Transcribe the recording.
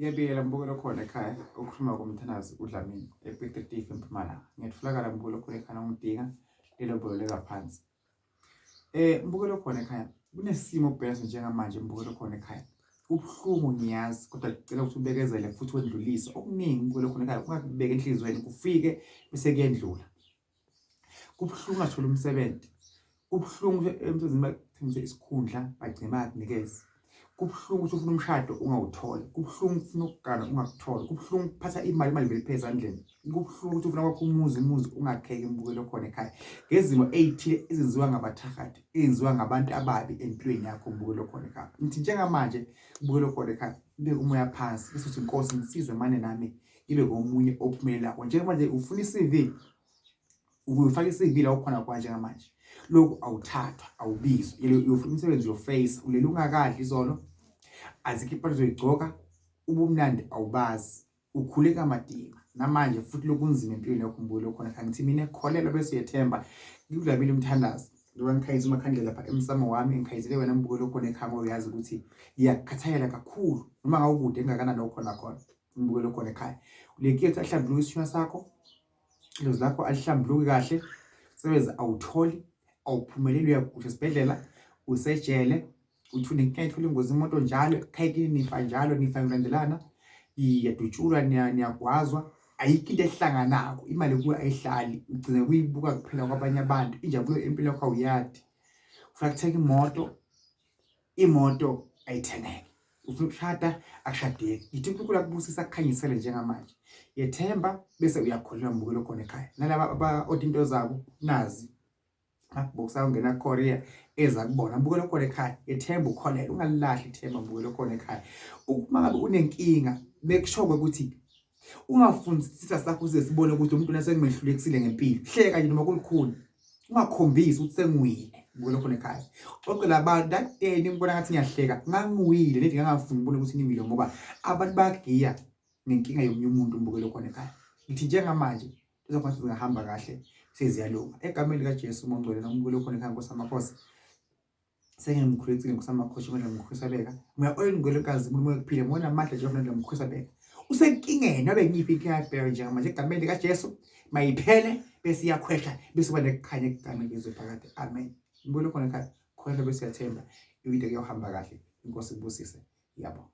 Iyabiyela mbukelo khona ekhaya ukuhluma komthandazi uDlamini ePiet Retief eMpumalanga. Ngiyatholakala mbukelo khona ekhaya ngidinga lelo boleka phansi. Mbukelo khona ekhaya kunesimo obhekene njengamanje mbukelo khona ekhaya. Kubuhlungu ngiyazi kodwa ngicela ukuthi ubekezele futhi wendlulise okuningi mbukelo khona ekhaya ungakubeka enhliziyweni kufike bese kuyendlula. Kubuhlungu ungatholi umsebenzi. Kubuhlungu emsebenzini bakuthembise isikhundla bagcine bayakunikeza. Kubuhlungu ukuthi ufuna umshado ungawutholi. Kubuhlungu ufuna ukugana ungakutholi. Kubuhlungu ukuphatha imali, imali vele iphele ezandleni. Kubuhlungu ukuthi ufuna kwakho umuzi, umuzi ungakheki imbukelo khona ekhaya. Ngezimo ey'thile ezenziwa ngabathakathi, ezenziwa ngabantu ababi empilweni yakho mbukelo khona ekhaya. Ngithi njengamanje mbukelo khona ekhaya, ubeke umoya phansi bese uthi Nkosi ngisize mane nami ngibe ngomunye ophumelelako. Njengamanje ufuna i-CV, ufaka i-CV la ukhona kwa njengamanje. Lokhu awuthathwa, awubizwa. Uyofuna umsebenzi uyofeyisa, ulele ungakadli izolo, azikho impahla ozoyigcoka, ubumnandi awubazi. Ukhule kamadima namanje futhi lokunzima empilweni yakho mbukelo khona khona ngithi mina kholelwa bese uyethemba ngikudlamile umthandazo njengoba ngikhanyisa umakhandlela lapha emsamo wami ngikhanyisele wena mbukelo khona ekhaya ngoba uyazi ukuthi ngiyakukhathalela kakhulu noma ngawukude engakanani okhona khona umbukelo khona ekhaya ulekethu ahlambuluke isithunywa sakho idlozi lakho alihlambuluki kahle sebenza awutholi awuphumeleli uyagusha esibhedlela usejele uthi unenkinga ithola ingozi imoto njalo ekhaya nifa njalo nifa ngilandelana iyadutshulwa niyagwazwa ayikho into ehlanganako imali kuwe ayihlali ugcina kuyibuka kuphela kwabanye abantu injabulo empilo yakho awuyadi ufuna kuthenga imoto imoto ayithengeke ufuna ukushada akushadeki ngithi uNkulunkulu akubusise akukhanyisele njengamanje yethemba bese uyakholelwa mbukelo khona ekhaya nalaba aba-oda into zabo nazi Bokusa ungena Korea eza kubona mbukelo khona ekhaya yethemba ukholelwa ungalilahli ithemba mbukelo khona ekhaya uma ngabe unenkinga make sure ukuthi ungafundisisa sakho uze sibone ukuthi umuntu nasengimehlulekisile ngempilo hleka nje noma kulukhuni ungakhombisi ukuthi sengiwile mbukelo khona ekhaya xoxela abantu that day ningibona ngathi ngiyahleka ngangiwile nedi ngangafuni ukubona ukuthi ngiwile ngoba abantu bayagiya ngenkinga yomunye umuntu mbukelo khona ekhaya ngithi njengamanje izokwazi zingahamba kahle seziyalunga egameni likaJesu mongcwele nombulo khona ekhaya Nkosi amakhosi sengimkhulekile Nkosi amakhosi manje ngimkhulisa moya oyingcwele nkazimulo moya kuphila moya namandla Jehova nandla ngimkhulisa beka usenkingeni abe ngiphi inkinga yabheka njengamanje egameni likaJesu mayiphele bese iyakhwehla bese kuba nekukhanya egameni lezwe phakade amen ngibona khona ekhaya khona bese uyathemba into kuyohamba kahle inkosi ikubusise yabo.